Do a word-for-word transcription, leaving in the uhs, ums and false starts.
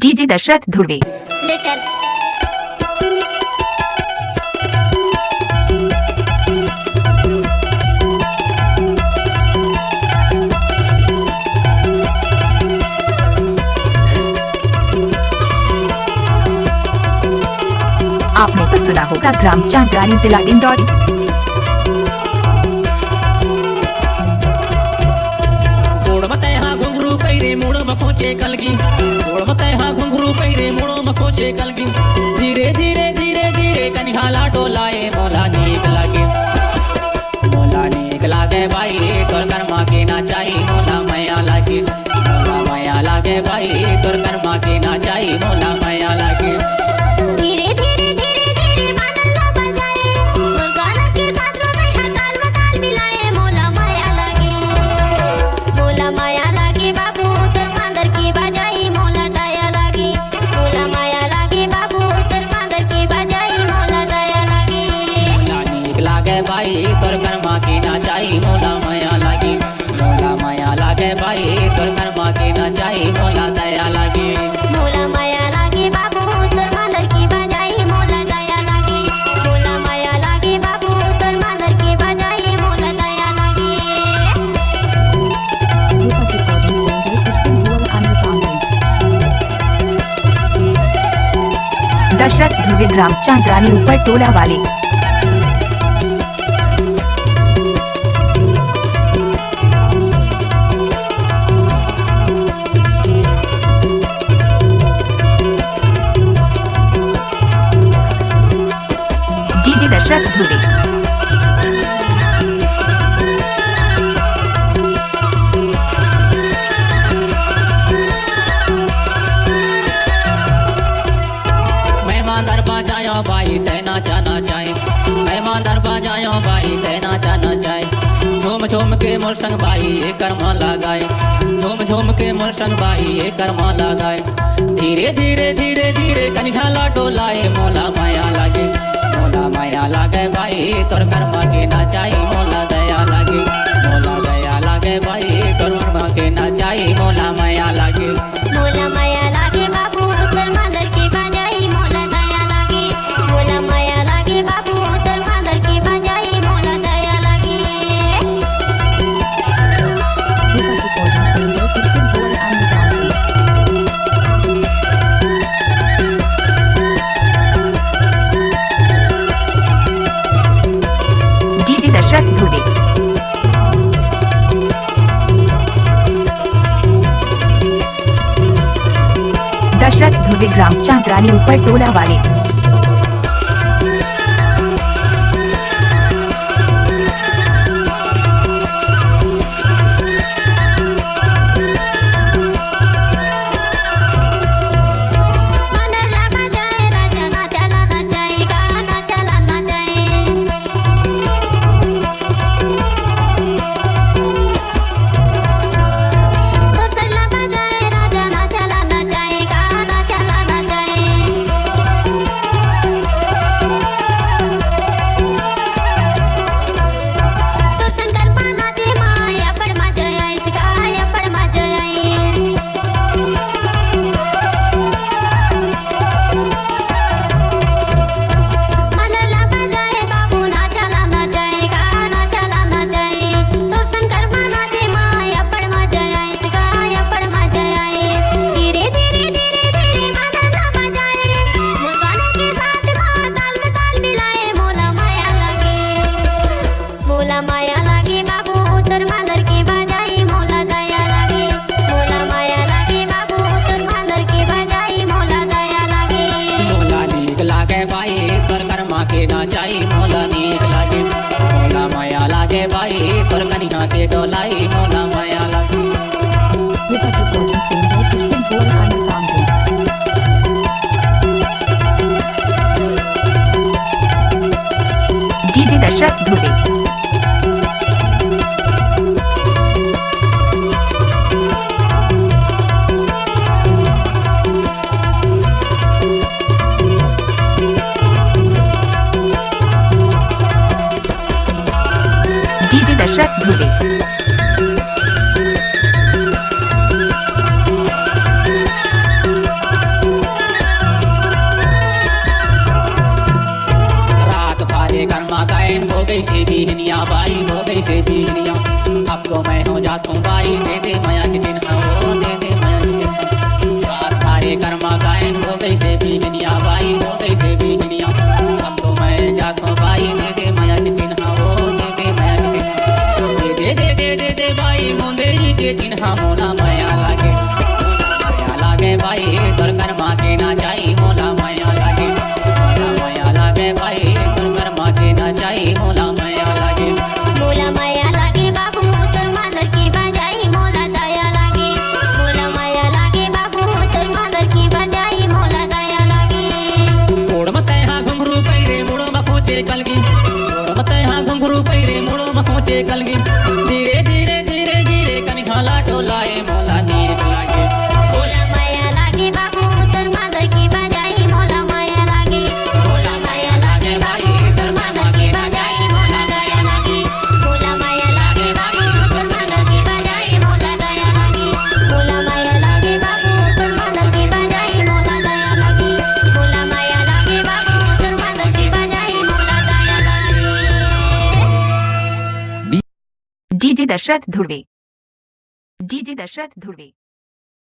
DJ Dashrath Dhurve. ले चल। आपने तो सुना होगा ग्राम चांदरानी जिला डिंडौरी। गोड़ म तैहा घुंघरू पहिरे, मुड़ म खोचे कलगी। गोड़ म तैहा घुंघरू पहिरे, मुड़ म खोचे कलगी। धीरे धीरे धीरे धीरे कनिहा ला डोलाए, मोला नीक लागे। मोला नीक लागे बाई, तोर करमा के नाचाई, मोला मया लागे। मोला मया लागे बाई, तोर करमा के नाचाई, मोला मया लागे। धीरे धीरे धीरे धीरे बादल ला बजाए, मोर गाना के साथ में मैं हा ताल में ताल मिलाए, मोला मया लागे। मोला मया लागे बाबू, तोर मांदर के बजाई, मोला दया लागे। मोला मया लागे बाबू, तोर मांदर के बजाई, मोला दया लागे। मोला नीक लागे बाई, तोर करमा के नाचाई, मोला मया लागे। मोला मया लागे बाई, तोर करमा के नाचाई, मोला दया लागे। मोला मया लागे बाबू, तोर मांदर के बजाई, मोला दया लागे। मोला मया लागे बाबू, तोर मांदर के बजाई, मोला दया लागे। दशरथ धुर्वे, ग्राम चांदरानी ऊपर टोला वाले। डीजे दशरथ धुर्वे। मैं मांदर बजायो बाई, तै नाचा नाचाए। मैं मांदर बजायो बाई, तै नाचा नाचाए। झूम झूम के मोर संग बाई, एकर मन लगाए। झूम झूम के मोर संग बाई, एकर मन लगाए। धीरे धीरे धीरे धीरे कनिहा ला डोलाए, मोला मया लागे। मोला मया लागे बाई, तोर करमा के नाचाई, मोला दया लागे। मोला दया लागे बाई, तोर करमा के नाचाई, मोला मया लागे। मोला मया लागे बाबू, तोर मांदर के बजाई, मोला दया लागे। मोला मया लागे बाबू, तोर मांदर के बजाई, मोला दया लागे। डीजे दशरथ धुर्वे। दशरथ धुर्वे, ग्राम चांदरानी ऊपर टोला वाले। मोला मया लागे बाबू, तोर मांदर के बजाई, मोला दया लागे। मोला मया लागे बाबू, तोर मांदर के बजाई, मोला दया लागे। मोला नीक लागे बाई, तोर करमा के नाचाई, मोला नीक लागे। मोला मया लागे बाई, तोर कनिहा के डोलाई, मोला मया लागे। डीजे दशरथ धुर्वे। डीजे दशरथ धुर्वे। से बिहनिया, अब तो मैं हो जात हूँ बाई, दे दे मया के चिन्हा, ओ दे दे मया के चिन्हा। रात थारे कर्मा गायन हो गई से बिहनिया बाई, हो गई से बिहनिया। अब तो मैं जात हूँ बाई, दे दे मया के चिन्हा, ओ दे दे मया के चिन्हा। दे दे दे दे दे दे बाई, मुंदेरी के चिन्हा मोला मया लागे, मया लागे बाई, तोर कर्मा के ना जाई मोला मया लागे, मोला मया लागे बाई, तोर कर्मा के ना जाई मोला मया लागे। मोला मया लागे बाबू, तोर मांदर की बजाई मोला दया लागे। मोला मया लागे बाबू, तोर मांदर की बजाई मोला दया लागे। गोड़ म तैहा घुंघरू पहिरे, मुड़ो म खोचे कलगी। गोड़ म तैहा घुंघरू पहिरे, मुड़ो म खोचे कलगी। धीरे धीरे धीरे धीरे कनिहा ला डोलाए, मोला नीक लागे। मोला मया लागे बाबू, तोर मांदर की बजाई मोला मया लागे। मोला मया लागे बाबू, तोर मांदर की बजाई मोला दया लागे। मोला मया लागे बाबू, तोर मांदर की बजाई मोला दया लागे। मोला मया लागे बाबू, तोर मांदर की बजाई मोला दया लागे। मोला मया लागे बाबू, तोर मांदर की बजाई मोला दया लागे। डीजे दशरथ धुर्वे। डीजे दशरथ धुर्वे।